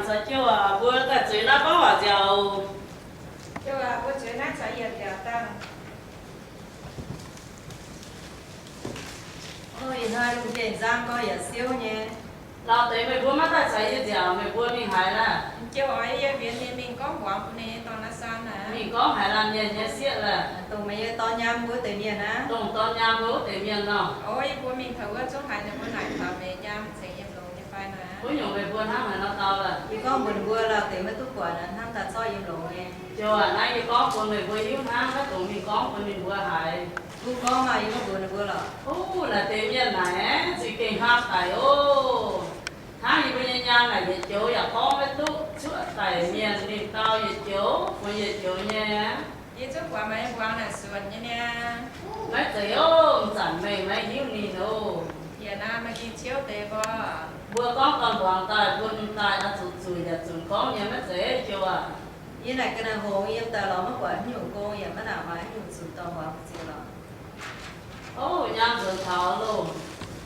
Caux jiouv aac, mbuo daaih zueiz naaiv gorngv waac nziaauc. Jiouv aac, mbuo zueiz naaiv caux yie nziaauc dangh. O, ih hnoi lungh jiex nzangv gorngv yaac siouv nyei. Lauh deix meih mbuo maiv daaih caux yie nziaauc, meih mbuo mingh haaix laanh? Jiouv oix yie mbienx ninh mingh gorngv mbuangz bun ninh nyei dorn Nasan aac. Mingh gorngv haaix laanh mienh nyei sieqv laanh? Dongh meih nyei dorn nyaam mbuo wuov deix mienh aqv. Dongh dorn nyaam mbuo wuov deix mienh nor. O, yie mbuo mingh taux wuov zungv haiz ninh mbuo naaic taux meih nyaam cingx yiem longx nyei fai naaic. Wuov nyungc meih mbuo hnamv haaix nor dau laanh? Yie gorngv mbuox ninh mbuo lauh deix maiv duqv buatc aqv, hnamv daaih zorqv yiem longx nyei. Ziouc aac, naaiv yie gorngv bun meih mbuo hiuv hnangv, maiv dungx mingh gorngv bun ninh mbuo haiz. Duqv gorngv maah, yie gorngv mbuox ninh mbuo lorqc. Ov, naaic deix mienh naaic aeqv, zuiz gengh hngaqv daic oc. Hnangv yie mbuo nyei nyaam naaic yietc joux yaac gorngv maiv duqv, cuotv daic mienh mingh dau yietc joux, funx yietc joux nyei. Yie zungv buatc meih mbuangz naaic suonc nyei niaa. Maiv zeiz oc, m'zanc meih maiv hiuv ninh oc. Yie naaiv meih gengh ciouv deix mbuo. Mbuo gorngv dorn mbuangz daaih, mbuo m'daaih oix zuqc zuqc yaac zunc gorngv nyei maiv zeiz, Ziouv aac. Yie naaic ga'naaiv hngongx yiem daaih lorz maiv buatc haaix nyungc gong, yaac maiv nangc maaih haaix nyungc zunc dorh mbuangz ziux lorqc. Ov, nyaam nzuonx taux loh.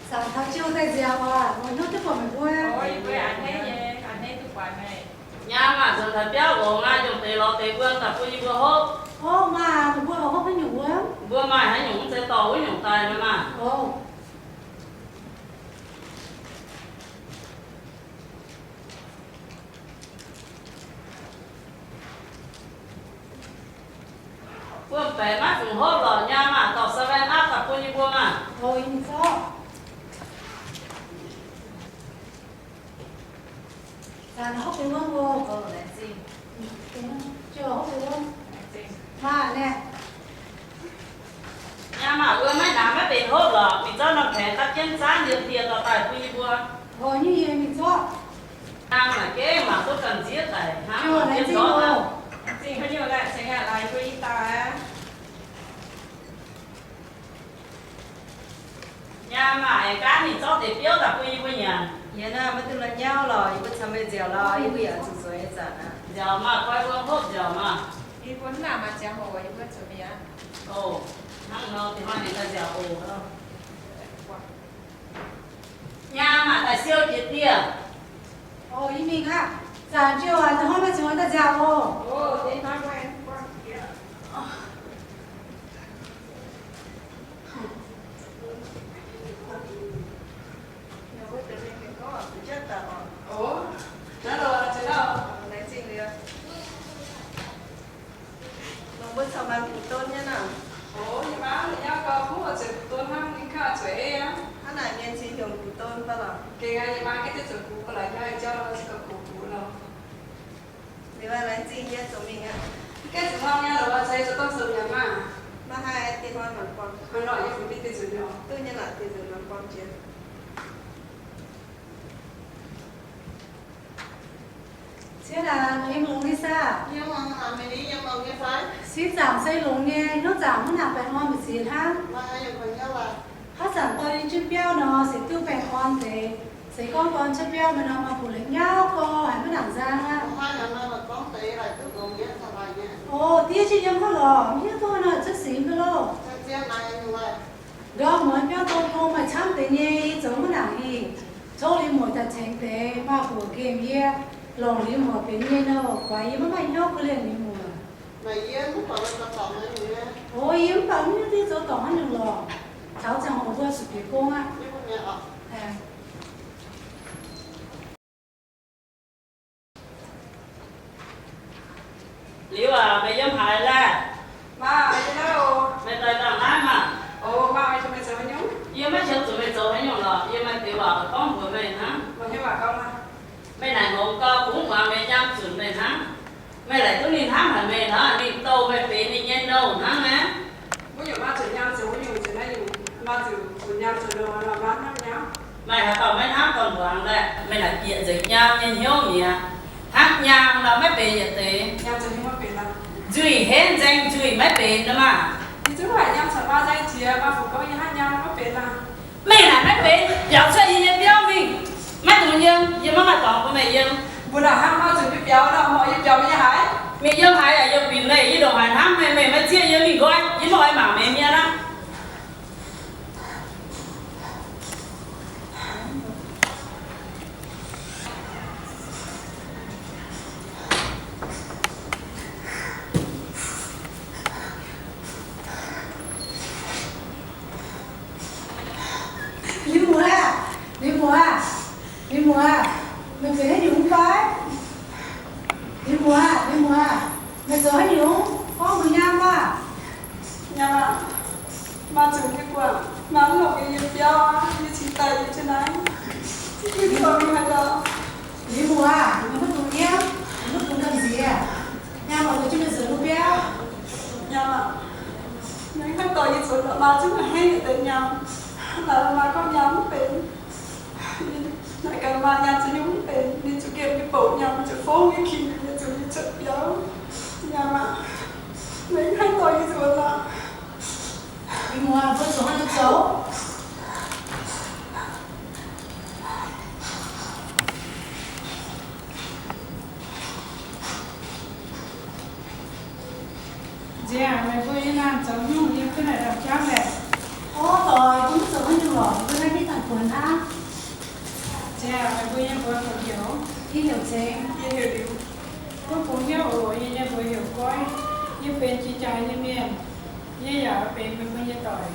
Zanc taux jiu daaih nziaauc aac, meih hnyouv duqv buatc meih mbuo? Ov, yie mbuo a'hneiv nyei, a'hneiv duqv buatc meih. Nyaam maah, nzuonx taux biauv longx aqv, yungh deix lorz deix mbuo daaih bun yie mbuo hopv. Ov, maah, meih mbuo hopv haaix nyungc wuov? Mbuo maaih haaix nyungc mv zeiz dorh wuov nyungc daaih nor maah. Ov. Buo baeqc maiv fungc hopv lorqc, nyaam maah, dorh seven up daaih bun yie mbuo maah. Ov, yie mingh zorqv. Zanc hopv deix wuov, laengz zingh. Jiouv hopv deix wuov. Maah, naaiv. Nyaam maah, mbuo maiv nangc maiv benx hopv lorqc, mingh zorqv norm paengx dapv jienv zaanv yiem die dorh daaih bun yie mbuo. Ov, nyei yie mingh zorqv. Nyaam maah, gengh mangc duqv gamh nziev daic hnangv, laengz zingh oc. Zingh haaix nyungc laeh, cingx yaac laaix yie mbuo i dauh aqv. Nyaam maah, aengx gaanv mingh zorqv deix biouv daaih bun yie mbuo nyanc. Yie naaiv maiv duqv la'nyauv lorqc, yie mbuo caux meih nziaauc lorqc, yie mbuo yaac zuqc zueiz ih zanc aqv. Nziaauc maah, koi mbuo hopv nziaauc maah. Yie mbuo mv nangc maaih ziangh hoc, yie mbuo zuqc mi'aqv. Oc, hnangv nor, da'faanh ninh daaih nziaauc oc. Nyaam maah, daaih siou jiex dieh. Oc, yie mingh aqv. Zanc jiouv aac, da'hnoi meih zuqc daaih nziaauc oc. Oc, naaiv lorqc, laengz zingh liuz. Longc mbuo corc maaih gux don nyei naaic. Oc, yie maa, yie nyauv gau, mv oix zueiz gux don hnangv, ninh kaav zueiz ei aqv. Hnangv naaic mienh cingx heuc gux don fai lorqc? Gengh aqv, yie maa gengh duqv zuqc gux, ga'laic nyauv jauv lorqc, za'gengh gux gux lorqc. Liuz laengz zingh yie zuqc mingh aqv. Gaengh zuqc hnangv nyei lorqc, ceix zuqc domh sou yaac maah. Maiv haih, diex hnoi nor buangh. Hnoi nor yie funx mingh diex nzunc nyei oc. Duqv nyei lorqc, diex nzunc nor buangh jiex. Cietv aac, yiem longx nyei saah? Yiem longx aac, meih yiem longx nyei fai? Sieqv zaangc se longx nyei, hnyouv zaangc mv nangc baengh orn maiv ziex hnangv. Haaix zanc dorh yie jienv biauv nor, se duqv baengh orn deix. Se gorngv dorh jienv biauv mingh nor, maaih buoz la'nyauv gau, haiz maiv nangc nzang aqv. O, diev jienv yiem hnangv lorqc, mv hiuv duqv nor cuotv singx mv loh. Ndorm muonz biauv dorh gong maaih camv deix nyei, yie zoux mv nangc hingh. Tov liuz muoc daaih tengx deix, maaih buoz nqemh yie, longc liuz muoc benx nyei nor, guaix yie maiv maaih hnyouv bun lienh liuz muoc. O, yie mv baac mv hiuv duqv zoux dorngc haaix nyungc lorqc. Taux ziangh hoc mbuo zuqc bieqc gong aqv. Liuz aac, meih yiem haaix laeh? Maa, meih yiem naaiv oc. Meih daaih dangh naaiv maah? Oc, maa, meih zuqc meih zoux haaix nyungc? Yie maiv qiemx zuqc meih zoux haaix nyungc lorqc. Yie maaih deix waac oix gorngv mbuox meih hnangv. Meih naaic longx gau, kungx muangx meih nyaam zunc meih hnangv. Meih laaic duqv ninh hnamv haic meih nor, ninh douh meih benx ninh nyei nouh hnangv naaiv. Maaih haaix dauh maiv hnamv dorn mbuangz laeh? Meih naaic bieqc nzengc nyaam nyei hnyouv mi'aqv. Hnangv nyaam nor maiv benx yietc deix. Nzuih henv nzaeng nzuih maiv benx nor maah. Meih naaic maiv benx, biaux cuotv yie nyei biauv mingh. Maiv dungx yiem, yie maiv maaih dorngx bun meih yiem. Mbuo naaic hnangv nor zuqc nyei biaux nor, mv oix yie biaux meih nyei haaix? Meih yiem haaix yaac yiem bingx meih, yie ndongc haaix hnamv meih, meih maiv zieqv yie mingh nqoi, yie maiv oix mangc meih mienh aqv. Zoux haaix nyungc? Gorngv mbuox yie aqv. Nyaam aac, maa zuqc yie guangc, maa mv longc yie nyei biauv aqv. Yie cingx daaih yie jienv naaiv. Yie dorh mingh haaix dauh? Liuz muoz aah, meih maiv dungx nyiemv, meih maiv dungx gamh nziex. Nyaam aac, zoux jienv mienh nzuonx mbuo biauv. Nyaam aac, meih maiv dorh yie zuqc lorqc, maa zungv a'hneiv yie deix nyaam. Naaic maa gorngv nyaam mv benx. Naaic gaax maa nyaam za'nyungc mv benx, ninh zuqc gemh nyei bouc nyaam, zuqc fongv nyei king, ninh zuqc yie cuotv biauv. Nyaam aac, meih maiv dorh yie zuqc lorqc. Liuz muoz, mbuo zuqc hnangv naaiv zoux. Nziex, meih mbuo yiem naaiv zoux nyungc, yiem jienv naaic ndau-jauv laeh? Orv, doic, mbuo mv zoux haaix nyungc lorqc, mbuo naaiv jienv dangh buonc hnangv. Nziex, meih mbuo yiem mbuo heuc heuc? Yie heuc Ceng. Yie heuc Liuz. Mbuo bungx hnyouv oc. Yie nyei mbuox heuc Goiv. Yie benx jiex jaaix nyei mienh. Yie yaac benx meih mbuo nyei doic.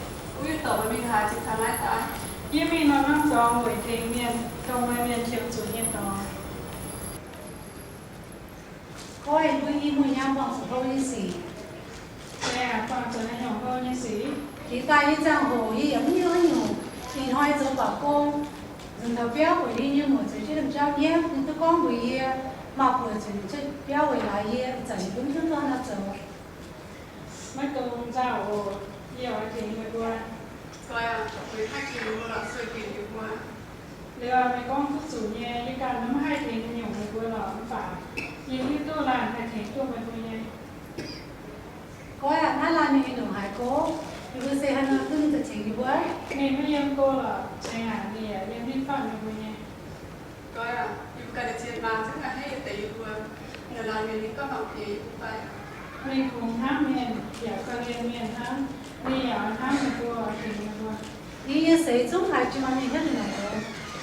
Yie mingh norm norm dorngx weic tengx mienh, dongh maaih mienh qiemx zuqc nyei dorngx. Goiv, mbuo i muoz-nyaam buangh zuqc hlo nyei sic. Jiex daaih nyei ziangh hoc yie yaac mv hiuv haaix nyungc. Ih hnoi zoux baac gong, nzunc taux biauv buatc yie nyei muoc zoux jienv domh jauv nyiemv, ninh duqv gorngv mbuox yie, maaih buoc zuqc cuotv biauv weic laaix yie, ih zanc yie mv hiuv duqv hnangv haaix nor zoux. Maiv dungx nzauh oc. Yie oix tengx meih mbuo. Liuz meih gorngv duqv zuqc nyei. Yie ganh mv haih tengx nyungc meih mbuo lorqc, mv baac yie hiuv duqv laanh haih tengx duqv meih mbuo nyei. Goiv aac, naaiv laanh ninh nyungc haiz go, meih mbuo se haaix nor duqv ninh daaih tengx yie mbuo? Ninh maiv yiem go lorqc, Ceng aac, ninh yaac yiem nitv fatv meih mbuo nyei. Goiv aac, yie mbuo ganh nyei zien maa zungv a'hneiv yie deix yie mbuo. Naaiv laanh mienh ninh gorngv mangc piex yie mbuo fai? Ninh kungx hnamv mienh yaac gauh lienh mienh hnangv. Ninh yaac hnamv meih mbuo, tengx meih mbuo. Yie nyei seix zungv haiz jiex maaih mienh hietv ninh longc oc.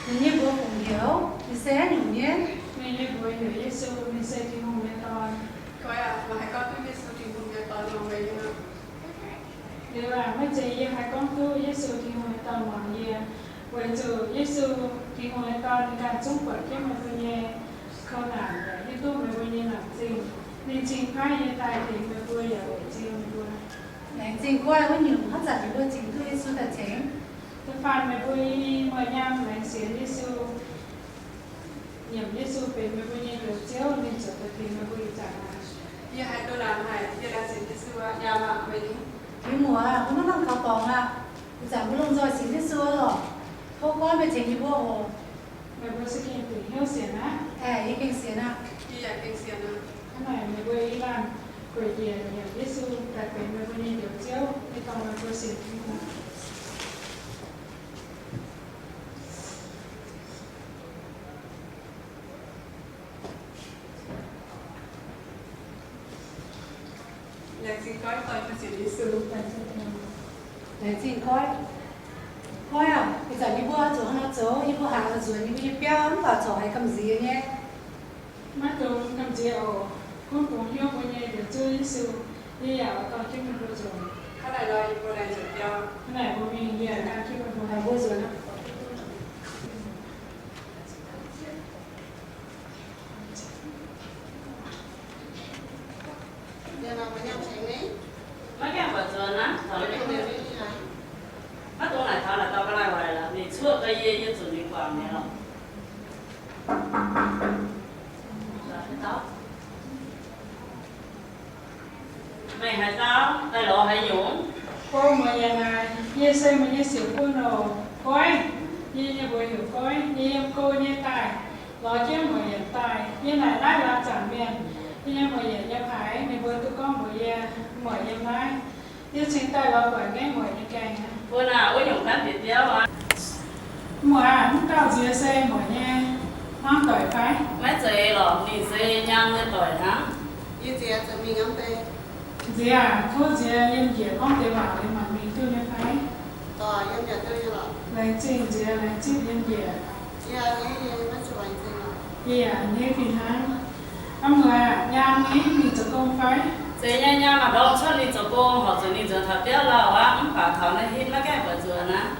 Ninh nyei mbuox fungc heuc, ninh se haaix nyungc mienh? Ninh nyei mbuox heuc Yesu, ninh se Tin-Hungh nyei Dorn. Goiv aac, meih haaix gorngv duqv Yesu, Tin-Hungh nyei Dorn, longc meih nyei aa? Liuz aac, maiv zeiz yie haaix gorngv duqv Yesu, Tin-Hungh nyei Dorn, muangx yie. Weic zuqc Yesu, Tin-Hungh nyei Dorn, ninh ganh zungv buatc jienv meih mbuo nyei kou naanc yaac hiuv duqv meih mbuo nyei laengz zingh. Ninh cingx paaiv yie daaih tengx meih mbuo yaac weic Ziouv meih mbuo. Laengz zingh Goiv wuov nyungc, haaix zanc meih mbuo cingx duqv Yesu daaih tengx. Da'faanh meih mbuo i muoz-nyaam laengz sienx Yesu, nyiemc Yesu benx meih mbuo nyei Njoux Ziouv, ninh ziouc daaih tengx meih mbuo ih zanc aqv. Yie haiz duqv laanh haic, yie laengz zingh Yesu aqv. Nyaam aac, meih nyei. Liuz muoc aac, mbuo maiv hnamv kaux dorngx aqv. Ih zanc mbuo lomh nzoih sienx Yesu lorqc. Tov Goiv meih tengx yie mbuo oc. Meih mbuo se gengh dingc hnyouv sienx aqv? Aeqv, yie gengh sienx aqv. Yie yaac gengh sienx aqv. Hnangv naaic meih mbuo i laanh gueic njiec nyiemc Yesu daaih benx meih mbuo nyei Njoux Ziouv, yie dorh meih mbuo sienx Tin-Hungh. Laengz zingh Goiv dorh mbuo sienx Yesu. Laengz zingh Goiv. Goiv aac, ih zanc yie mbuo zuqc hnangv naaiv zoux, yie mbuo haiz oix nzuonx yie mbuo nyei biauv mv baac corc haiz gamh nziex nyei. Maiv dungx gamh nziex oc. Gunv bungx hnyouv mbuo nyei Njoux Ziouv Yesu, yie yaac oix dorh jienv meih mbuo nzuonx. Hnangv naaic mbuo mingh yie gan jienv meih mbuo, mbuo nzuonx aqv. Maiv gaengh buatc nzuonx aqv. Maiv dungx naaic taux naaic dauh ga'naaiv waaic lorqc. Ninh cuoqv gau yie, yie zuqc mingh guangc ninh lorqc. Meih haaix dauh? Daaih lorz haaix nyungc? Go mueic yaac naaic, yie se meih nyei siec bun oc. Goiv, yie nyei mbuox heuc Goiv. Yie yiem go nyei daaih, lorz jienv mueic yietc daaih. Yie naaic naaiv la'zaanc mienh. Yie nyei mueic yietc yiem haaix, ninh mbuo duqv gorngv mbuox yie, mueic yiem naaiv. Yie cingx daaih lorz buatc ngaengv mueic nyei gaengh aqv. Bun naaic wuov nyungc gaanv bieqc biauv aqv. Muoc aac, mv dauh nziex se mueic nyei hmuangv doic fai? Maiv zeiz lorqc, ninh se nyaam nyei doic hnangv. Yie nziex zuqc mingh hnangv deix. Nziex aac, tov nziex yiem njiec gorngv deix waac liuz mangc mingh duqv nyei fai? Laengz zingh nziex, laengz zipv yiem njiec. Yie yaac a'hneiv fih hnangv. Aa muoc aac, nyaam nyei mingh zoux gong fai? Zeiz nyei, nyaam aac ndorm cuotv mingh zoux gong, horpc zuqc ninh nzuonx taux biauv lauh aqv, mv baac taux naaiv hitv maiv gaengh buatc nzuonx aqv.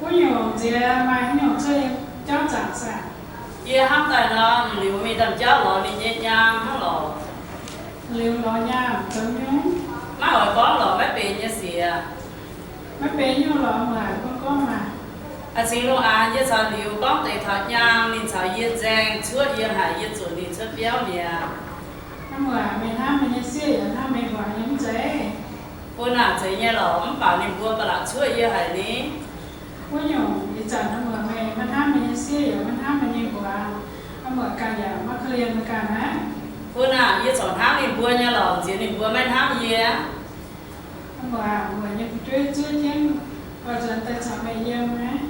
Wuov nyungc nziex maaih haaix nyungc cuotv yiem jauv zaangc saah? Yie hnamv daaih nor, liuz mingh ndaamv-jauv lorz ninh nyei nyaam hnangv lorqc. Liuz lorz nyaam zoux nyungc? Maiv oix gorngv lorz maiv benx nyei sic. Maiv benx nyungc lorz, muoc, gorngv maah. A'cingx lungh aanx yie caux liuz gorngv deix taux nyaam, ninh caux yie nzaeng cuotv yie haic, yie zuqc ninh cuotv biauv mi'aqv. Muoc, meih hnamv meih nyei sieqv yaac hnamv meih mbuo nyei mv zeiz? Bun naaic zeiz nyei lorqc, mv baac ninh mbuo ba'laqc cuotv yie haic ni. Wuov nyungc, ih zanc muoc meih maiv hnamv meih nyei sieqv yaac maiv hnamv meih nyei mbuox, muoc ganh yaac maiv korv-lienh meih ganh aqv. Bun naaic yie corc hnamv ninh mbuo nyei lorqc, nziex ninh mbuo maiv hnamv yie. Muoc, muoc nyei fu'jueiv zuov jienv oix nzuonx daaih caux meih yiem aqv.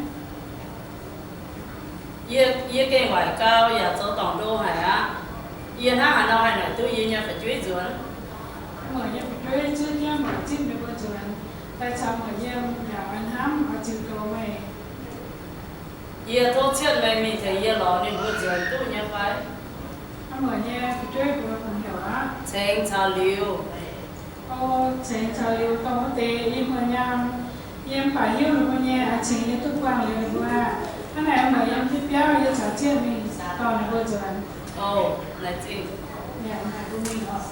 Yie, yie gengh waaic gau yaac zoux dorngc ndo haic aqv. Yie hnangv haaix nor haih naaic duqv yie nyei fu'jueiv nzuonx? Muoc nyei fu'jueiv zuov jienv muoc zipv ninh mbuo nzuonx daaih caux muoc yiem yaac oix hnamv oix ziux goux meih. Yie tov cietv meih mingh tengx yie lorz ninh mbuo nzuonx duqv nyei fai? Muoc nyei fu'jueiv mbuox muoc heuc aqv. Cengx caux liuz. O, cengx caux liuz dongh wuov deix yie mbuo nyaam, yie mv baac hiuv ninh mbuo nyei, a'cingx yie duqv buangh liuz ninh mbuo aqv. Hnangv naaic muoc yiem jienv biauv, yie caux ziec mingh dorh ninh mbuo nzuonx. O, laengz zingh. Yaac naaic mbuo mingh oc.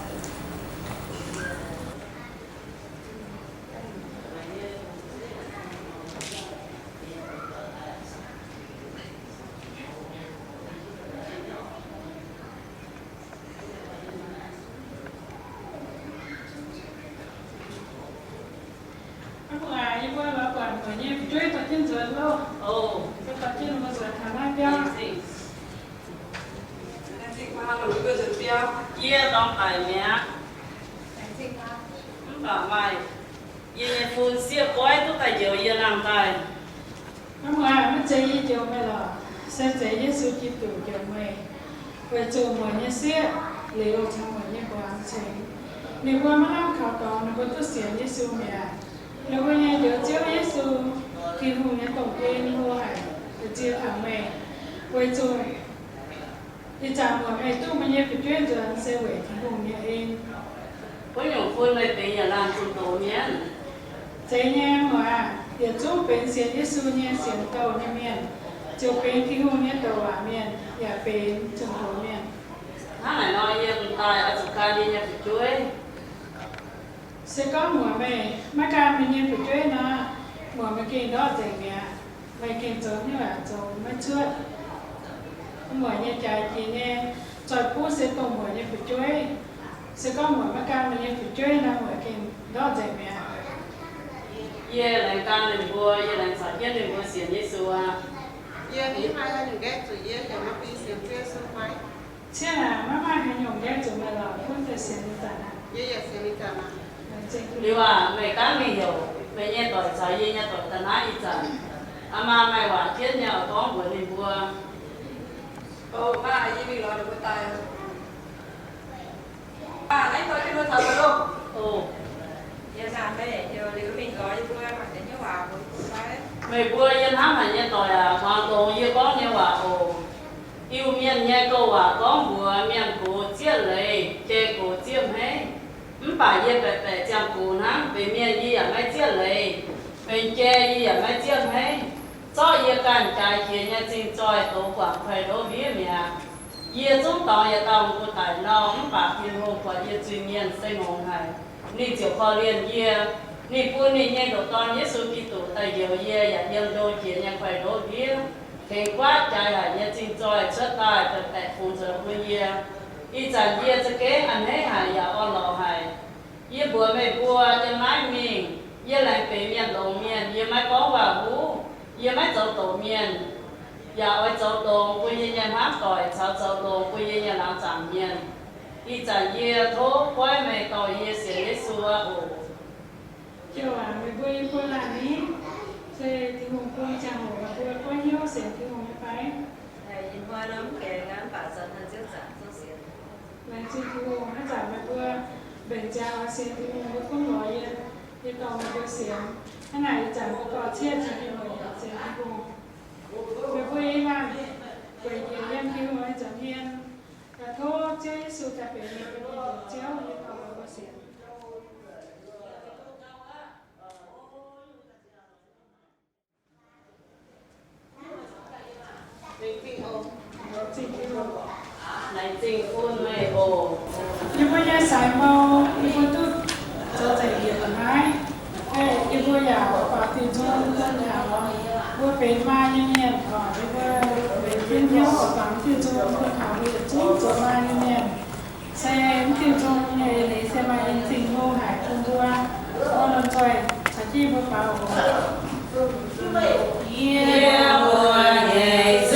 Aa, yie mbuo lorz buatc muoc nyei fu'jueiv dorh jienv nzuonx loh. Mbuo dorh jienv ninh mbuo nzuonx taux naaiv biauv. Yie dorngx daic mi'aqv. Mv baac maaih yie nyei fun sieqv goiv duqv daaih njoux yie nangh daaih. Aa, maiv zeiz yie njoux meih lorqc, se zeiz Yesu Giduc njoux meih, weic zuqc muoc nyei sieqv liuz caux muoc nyei mbuangz cingx. Ninh mbuo maiv lamh kaux dorngx, ninh mbuo duqv sienx Yesu mi'aqv. Ninh mbuo nyei Njoux Ziouv Yesu, Tin-Hungh nyei domh en, hlo haic, ziex taux meih, weic zuqc ih zanc muoc meih duqv meih nyei fu'jueiv nzuonx se weic Tin-Hungh nyei en. Wuov nyungc bun meih benx yietc laanh zunh doz mienh. Zeiz nyei muoc aah, yietc zungv benx sienx Yesu nyei sienx douh nyei mienh, ziouc benx Tin-Hungh nyei douc waac mienh, yaac benx zunh doz mienh. Hnangv naaic nor, yie m'daaih oix zuqc gan yie nyei fu'jueiv. Se gorngv muoc meih maiv gan meih nyei fu'jueiv nor, muoc meih gengh ndortv nzengc mi'aqv. Meih gengh zoux hnyouv yaac zoux maiv cuotv. Muoc nyei jaaix jiex nyei zoih buv se dongh muoc nyei fu'jueiv. Se gorngv muoc maiv gan meih nyei fu'jueiv nor, muoc gengh ndortv nzengc mi'aqv. Yie laengz gan ninh mbuo, yie laengz caux jienv ninh mbuo sienx Yesu aqv. Yie maiv maaih haaix nyungc nqaeqv zuqc yie yaac maiv bun sienx Yesu fai? Ciev aac, maiv maaih haaix nyungc nqaeqv zuqc meih lorqc, bun meih sienx ih zanc aqv. Yie yaac sienx ih zanc aqv. Liuz aac, meih gangv mingh heuc meih nyei doic caux yie nyei doic daaih naaiv ih zanc. Aa maa maaih waac jienv nyei oix gorngv mbuox ninh mbuo. O, maa, yie mingh lorz ninh mbuo daaih. Maa, naaiv dorh jienv mbuo taux mbuo loh. O. Yie naaic meih heuc liuz mingh lorz yie mbuo maaih deix hnyouv waac mbuox mbuo fai? Meih mbuo yie hnamv haic nyei doic aac, muangx longx yie gorngv nyei waac oc. Iu-Mienh nyei gouv waac gorngv mbuox mienh gox zieqv leiz, jai gox zieqv hmeiv. Mv baac yie baeqc baeqc ziangh gox hnangv, benx mienh yie yaac maiv zieqv leiz, benx jai yie yaac maiv zieqv hmeiv. Zorqv yie ganh jaaix jiex nyei zingh zoih dox guangc kuaix ndouv ndiev mi'aqv. Yie zungv dorngx yietc dauh mbuo daic nor, mv baac Tin-Hungh buatc yie zuiz-mienh se ngongx haic, ninh ziouc korv-lienh yie. Ninh bun ninh nyei ndoqc Dorn, Yesu Giduc, daaih njoux yie yaac yiem ndo jiex nyei kuaix ndouv ndiev, tengx guaatv jaaix haic nyei zingh zoih cuotv daaih baeqc baeqc fungx nzuonx bun yie. Ih zanc yie za'gengh a'hneiv haic yaac orn-lorqc haic. Yie mbuox meih mbuo, yiem naaiv mingh, yie laengz benx mienh longx mienh, yie maiv gorngv waac-huv, yie maiv zoux doqc mienh, yaac oix zoux longx bun yie nyei hmuangv doic caux zoux longx bun yie nyei laangz zaangc mienh. Ih zanc yie tov goiv meih dorh yie sienx Yesu aqv oc. Jouh aac, meih mbuo yiem buo laanh ni? Se Tin-Hungh bun ziangh hoc meih mbuo goiv hnyouv sienx Tin-Hungh nyei fai? Laengz zingh Tin-Hungh, hnangv zanc meih mbuo mbenc ziangx oix sienx Tin-Hungh, mbuo gunv lorz yie, yie dorh meih mbuo sienx. Hnangv naaic ih zanc mbuo dorh cieqv caux Tin-Hungh sienx Tin-Hungh. Meih mbuo yiem naaiv, weic njiec yiem Tin-Hungh nyei nza'hmien, yaac tov Ziouv Yesu daaih benx meih mbuo nyei Njoux Ziouv, yie dorh meih mbuo sienx. Laengz zingh bun meih oc. Yie mbuo nyei sai mau, yie mbuo duqv zoux nzengc yietc naaiv. Yie mbuo yaac baaux diuh nzung bun taux mbuo benx maa nyei mienh oc. Yie mbuo benx jienv hnyouv oix baaux diuh nzung bun taux mbuo yietc zungv zoux maa nyei mienh. Se mv diuh nzung nyei eix leiz se maaih en zingh hlo haic bun mbuo. Mbuo lomh nzoih caux jienv mbuo baaux oc. Yie mbuo nyei